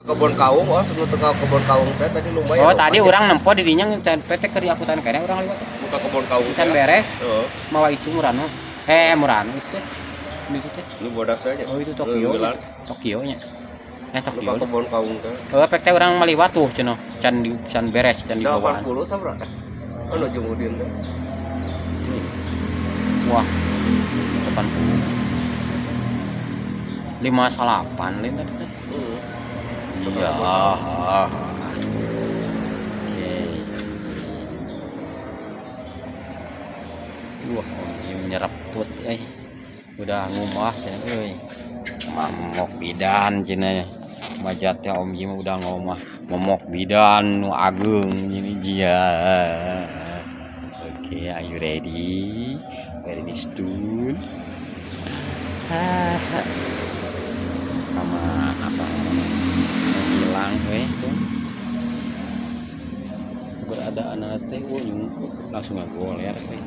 Kebon Kaung, oh sebelum tengah Kebon Kaung teh tadi lumayan. Oh, tadi urang nempo di dinya can PT keur diangkutan keneh urang liwat. Buka Kebon Kaung. Can beres, Oh, mawa itu Murano. Eh, Murano itu teh. Itu teh. lu bodas aja. Oh, itu Tokyo. Lu bilang, Tokyo nya. Eh, lu Tokyo. ke Kebon Kaung teh. Oh, pek teh urang meliwat tuh cenah. Can di can beres, can di bawaan. 80 sabra. Oh, nu jeung Udin teh. Wah. 80. 58 lain tadi teh. Heeh. Iya. Oke. Wah, Om Jim nyereput eh. Udah ngumah cenah euy. Mamok bidan cenah. Majat teh Om Jim udah ngomah. Momok bidan nu ageung ini jia. Oke, are you ready? Ready stun? Sama apa hilang weh tuh keberadaan teh, wah, nyungkut langsung ngagoler weh.